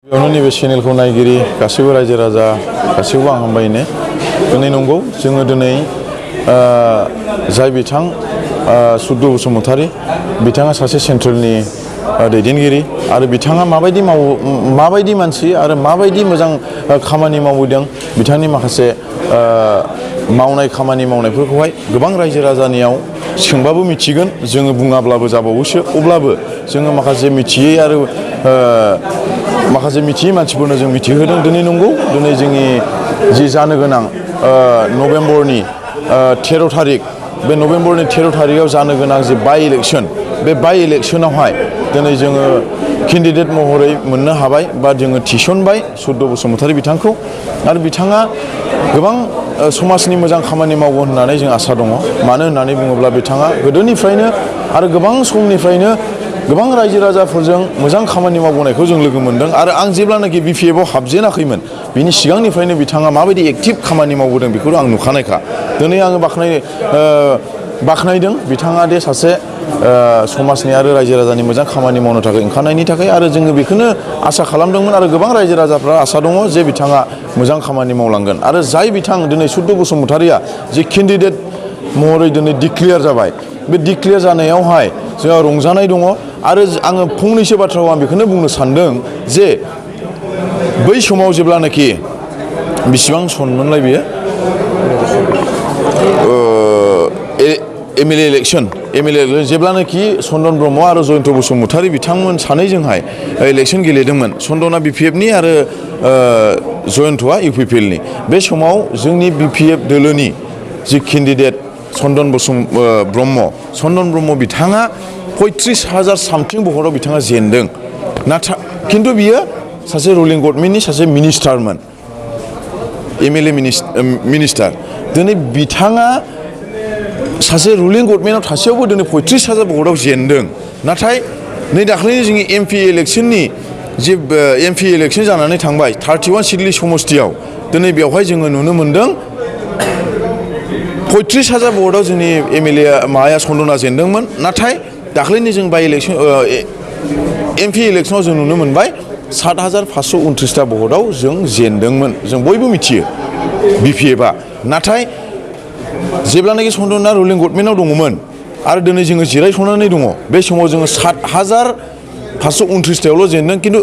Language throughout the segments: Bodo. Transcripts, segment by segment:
नैबे चेनेलखौ नायगिरि गासैबो रायजो राजा गासैबो आं हामबायनो दिनै नंगौ जोङो दिनै जाय बिथां सुद्द बसुमतारी बिथाङा सासे सेन्ट्रेलनि दैदेनगिरि आरो बिथाङा माबायदि माबायदि मानसि आरो माबायदि मोजां खामानि मावबोदों बिथांनि माखासे मावनाय खामानि मावनायफोरखौहाय गोबां रायजो राजानियाव सोंबाबो मिथिगोन जोङो बुङाब्लाबो जाबावोसो अब्लाबो जोङो माखासे मिथियै आरो माखासे मिथियै मानसिफोरनो जों मिथिहोदों दिनै नंगौ दिनै जोंनि जि जानो गोनां नभेम्बरनि 13 थारिख बे नभेम्बरनि 13 थारिखआव जानो गोनां जे बाइ इलेक्सन बे बाइ इलेक्सनावहाय दिनै जोङो केन्डिडेट महरै मोननो हाबाय बा जोङो थिसनबाय सुद्द बसुमतारी बिथांखौ आरो बिथाङा गोबां समाजनि मोजां खामानि मावगोन होननानै जों आसा दङ मानो होननानै बुङोब्ला बिथाङा गोदोनिफ्रायनो आरो गोबां समनिफ्रायनो गोबां रायजो राजाफोरजों मोजां खामानि मावबोनायखौ जों लोगो मोनदों आरो आं जेब्लानाखि BPF आव हाबजेनाखैमोन बिनि सिगांनिफ्रायनो बिथाङा माबायदि एक्टिभ खामानि मावबोदों बेखौ आं नुखानायखा दिनै आङो बाख्नायदों बिथाङा दे सासे समाजनि आरो रायजो राजानि मोजां खामानि मावनो थाखाय ओंखारनायनि थाखाय आरो जोङो बेखौनो आसा खालामदोंमोन आरो गोबां रायजो राजाफ्रा आसा दङ जे बिथाङा मोजां खामानि मावलांगोन आरो जाय बिथां दिनै सुद्द बसुमतारीया जे केन्डिडेट महरै दिनै डिक्लेयार जाबाय बे डिक्लेयार जानायावहाय जोंहा रंजानाय दङ आरो आङो फंनैसो बाथ्राखौ आं बेखौनो बुंनो सानदों जे बै समाव जेब्लानाखि बेसेबां सनमोनलाय बेयो MLA इलेक्सन जेब्लानाखि चन्दन ब्रह्म आरो जयन्त बसुमतारी बिथांमोन सानैजोंहाय इलेक्सन गेलेदोंमोन चन्दना BPF नि आरो जयन्तआ UPPL नि बे समाव जोंनि BPF दोलोनि जि केन्डिडेट चन्दन ब्रह्म बिथाङा 35,000 सामथिं भटआव बिथाङा जेनदों नाथाय खिन्थु बियो सासे रुलिं गभर्नमेन्टनि सासे मिनिस्टारमोन MLA मिनिस्टार दिनै बिथाङा सासे रुलिं गभर्नमेन्टआव थासेयावबो दिनै 35,000 भटआव जेनदों नाथाय नै दाख्लैनि जोंनि MP इलेक्सननि जे MP इलेक्सन जानानै थांबाय 31 सिडली समस्तियाव दिनै बेवहाय जोङो नुनो मोन्दों 35,000 भटआव जोंनि MLA चन्दना जेनदोंमोन नाथाय दाख्लैनि जों बाइ इलेक्सन MP इलेक्सनाव जों नुनो मोनबाय 7,529 भटआव जों जेनदोंमोन जों बयबो मिथियो BPF नाथाय जेब्लानाखि चन्दना रुलिं गभर्नमेन्टआव दङमोन आरो दिनै जोङो जिरायथ'नानै दङ बे समाव जोङो 7,529 जेनदों खिन्थु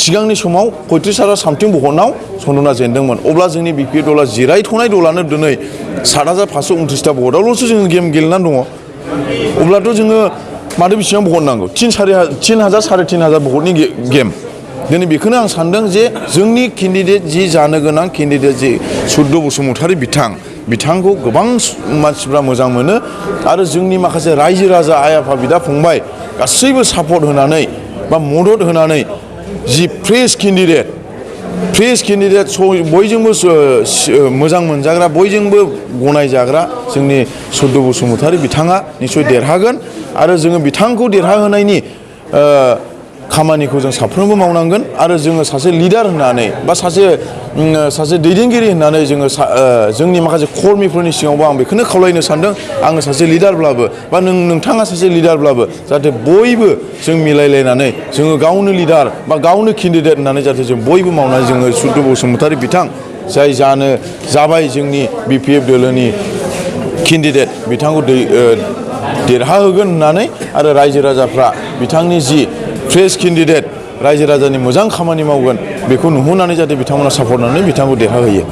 सिगांनि समाव 35,000 सामथिं भटआव चन्दना जेनदोंमोन अब्ला जोंनि BPF दला जिरायथ'नाय दलानो दिनै 7,529 भटआवल'सो जोङो गेम गेलेनानै दङ अब्लाथ' जोङो माथो बेसेबां भट नांगौ 3,000 साराय 3,000 भटनि गेम दिनै बेखौनो आं सानदों जे जोंनि केन्डिडेट जि जानो गोनां केन्डिडेट जि सुद्द बसुमतारी बिथांखौ गोबां मानसिफ्रा मोजां मोनो आरो जोंनि माखासे रायजो राजा आइ आफा बिदा फंबाय गासैबो सापर्ट होनानै बा मदद होनानै जि फ्रेश केन्डिडेट बयजोंबो मोजां मोनजाग्रा बयजोंबो गनायजाग्रा जोंनि सुद्द बसुमतारी बिथाङा निस्सय देरहागोन आरो जोङो बिथांखौ देरहाहोनायनि खामानिखौ जों साफ्रोमबो मावनांगोन आरो जोङो सासे लिडार होननानै बा सासे दैदेनगिरि होननानै जोङो जोंनि माखासे कर्मिफोरनि सिगाङावबो आं बेखौनो खावलायनो सानदों आङो सासे लिडारब्लाबो बा नोंथाङा सासे लिडारब्लाबो जाहाथे बयबो जों मिलायलायनानै जोङो गावनो लिडार बा गावनो केन्डिडेट होननानै जाहाथे जों बयबो मावनानै जोङो सुद्द बसुमतारी बिथां जाय जाबाय जोंनि BPF दोलोनि केन्डिडेट बिथांखौ देरहाहोगोन होननानै आरो रायजो राजाफ्रा बिथांनि जि फ्रेश केन्डिडेट रायजो राजानि मोजां खामानि मावगोन बेखौ नुहुरनानै जाहाथे बिथांमोना सापर्ट होनानै बिथांखौ देरहाहोयो